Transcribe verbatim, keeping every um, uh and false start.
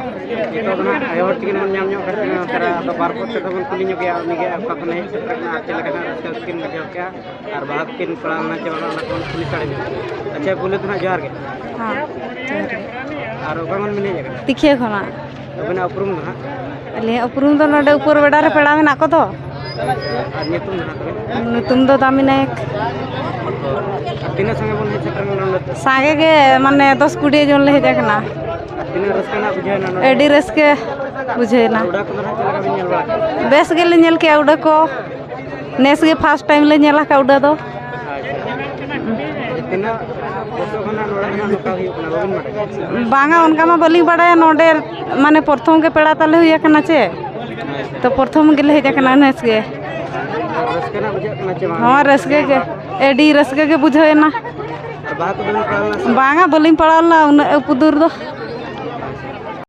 ᱱᱤᱛᱚᱜ ᱫᱚ ᱦᱟᱸᱜ ᱟᱭᱳ ᱦᱚᱲ ᱛᱤᱠᱤᱱ ᱵᱚᱱ ᱧᱟᱢ ᱧᱚᱜ ᱠᱟᱫ ᱠᱤᱱᱟ, ᱱᱚᱛᱮ ᱨᱮ ᱟᱫᱚ ᱵᱟᱨ ᱯᱚᱫ ᱛᱮᱫᱚ ᱵᱚᱱ ᱠᱩᱞᱤ ᱧᱚᱜᱮᱭᱟ, ᱩᱱᱤᱜᱮ ᱚᱠᱟ ᱠᱷᱚᱱᱮ ᱦᱮᱡ ᱥᱮᱴᱮᱨ ᱠᱟᱱᱟ ᱟᱨ ᱪᱮᱫ ᱞᱮᱠᱟ ᱦᱟᱸᱜ ᱨᱟᱹᱥᱠᱟᱹ ᱠᱤᱱ ᱵᱩᱡᱷᱟᱹᱣ ᱠᱮᱜᱼᱟ, ᱟᱨ ᱵᱟᱦᱟ ᱠᱤᱱ ᱯᱟᱲᱟᱣ ᱞᱮᱱᱟ ᱪᱮ ᱵᱟᱝ, ᱚᱱᱟ ᱠᱚᱵᱚᱱ ᱠᱩᱞᱤ ᱥᱟᱲᱮ ᱧᱚᱜ᱾ ᱟᱪᱪᱷᱟ, ᱯᱩᱭᱞᱩ ᱫᱚ ᱦᱟᱸᱜ ᱡᱚᱦᱟᱨ ᱜᱮ᱾ ᱦᱮᱸ, ᱡᱚᱦᱟᱨ ᱜᱮ᱾ ᱟᱨ ᱚᱠᱟ ᱠᱷᱚᱱ ᱵᱤᱱ ᱦᱮᱡ ᱟᱠᱟᱱᱟ? ᱛᱤᱠᱷᱤᱭᱟᱹ ᱠᱷᱚᱱᱟᱜ᱾ ᱟᱹᱵᱤᱱᱟᱜ ᱩᱯᱨᱩᱢ ᱫᱚ ᱦᱟᱸᱜ? ᱟᱹᱞᱤᱧᱟᱜ ᱩᱯᱨᱩᱢ ᱫᱚ ᱱᱚᱰᱮ ᱩᱯᱚᱨ ᱵᱮᱰᱟ ᱨᱮ ᱯᱮᱲᱟ ᱢᱮᱱᱟᱜ ᱠᱚᱫᱚ᱾ ᱟᱨ ᱧᱩᱛᱩᱢ ᱫᱚ ᱦᱟᱸᱜ ᱛᱟᱵᱤᱱ? ᱧᱩᱛᱩᱢ ᱫᱚ ᱫᱟᱢᱤᱱᱟ ᱮᱠ᱾ ᱟᱨ ᱛᱤᱱᱟᱹᱜ ᱥᱟᱸᱜᱮ ᱵᱚᱱ ᱦᱮᱡ ᱥᱮᱴᱮᱨ ᱮᱱᱟ ᱱᱚᱰᱮ? ᱥᱟᱸᱜᱮ ᱜᱮ, ᱢᱟᱱᱮ, ᱫᱚᱥ ᱠᱩᱲᱤ ᱡᱚᱱ ᱞᱮ ᱦᱮᱡ ᱟᱠᱟᱱᱟ᱾ ᱟᱨ ᱛᱤᱱᱟᱹᱜ ᱨᱟᱹᱥᱠᱟᱹ ᱨᱮᱱᱟᱜ ᱵᱩᱡᱷᱟᱹᱣ ᱮᱱᱟ ᱱᱚᱰᱮ? ᱟᱹᱰᱤ ᱨᱟᱹᱥᱠᱟᱹ ᱵᱩᱡᱷᱟᱹᱣ ᱮᱱᱟ᱾ ᱟᱨ ᱩᱰᱟᱹ ᱠᱚᱫᱚ ᱦᱟᱸᱜ ᱪᱮᱫ ᱞᱮᱠᱟ ᱵᱤᱱ ᱧᱮᱞ ᱵᱟᱲᱟ ᱠᱮᱫᱟ? ᱵᱮᱥ ᱜᱮᱞᱮ ᱧᱮᱞ ᱠᱮᱜᱼᱟ ᱩᱰᱟᱹ ᱠᱚ᱾ ᱱᱮᱥ ᱜᱮ first time ᱞᱮ ᱧᱮᱞ ᱟᱠᱟᱫ ᱩᱰᱟᱹ ᱫᱚ᱾ ᱟᱪᱪᱷᱟ᱾ ᱛᱤᱱᱟᱹᱜ ᱵᱚᱪᱷᱚᱨ ᱠᱷᱚᱱᱟᱜ ᱱᱚᱰᱮ ᱫᱚ ᱦᱟᱸᱜ ᱱᱚᱝᱠᱟ ᱦᱩᱭᱩᱜ ᱠᱟᱱᱟ, ᱵᱟᱵᱤᱱ ᱵᱟᱰᱟᱭᱟ? ᱵᱟᱝᱟ, ᱚᱱᱠᱟ ᱢᱟ ᱵᱟᱹᱞᱤᱧ ᱵᱟᱰᱟᱭᱟ᱾ ᱱᱚᱰᱮ, ᱢᱟᱱᱮ, ᱯᱨᱚᱛᱷᱚᱢ ᱜᱮ ᱯᱮᱲᱟ ᱛᱟᱞᱮ ᱦᱩᱭ ᱟᱠᱟᱱᱟ ᱪᱮ, ᱟᱪᱪᱷᱟ᱾ ᱛᱚ ᱯᱨᱚᱛᱷᱚᱢ ᱜᱮᱞᱮ ᱦᱮᱡ ᱟᱠᱟᱱᱟ ᱱᱮᱥ ᱜᱮ᱾ ᱨᱟᱹᱥᱠᱟᱹ ᱨᱮᱱᱟᱜ ᱵᱩᱡᱷᱟᱹᱜ ᱠᱟᱱᱟ ᱪᱮ ᱵᱟᱝ? ᱦᱚᱸ, ᱨᱟᱹᱥᱠᱟᱹ ᱜᱮ, ᱟᱹᱰᱤ ᱨᱟᱹᱥᱠᱟᱹ ᱜᱮ ᱵᱩᱡᱷᱟᱹᱣ ᱮᱱᱟ᱾ ᱟᱨ ᱵᱟᱦᱟ ᱠᱚᱫᱚ ᱵᱤᱱ ᱯᱟᱲᱟᱣ ᱞᱮᱱᱟ ᱥᱮ? ᱵᱟᱝᱟ, ᱵᱟᱹᱞᱤᱧ ᱯᱟᱲᱟᱣ ᱞᱮᱱᱟ ᱩᱱᱟᱹᱜ ᱩᱯᱩᱫᱩᱨ ᱫᱚ᱾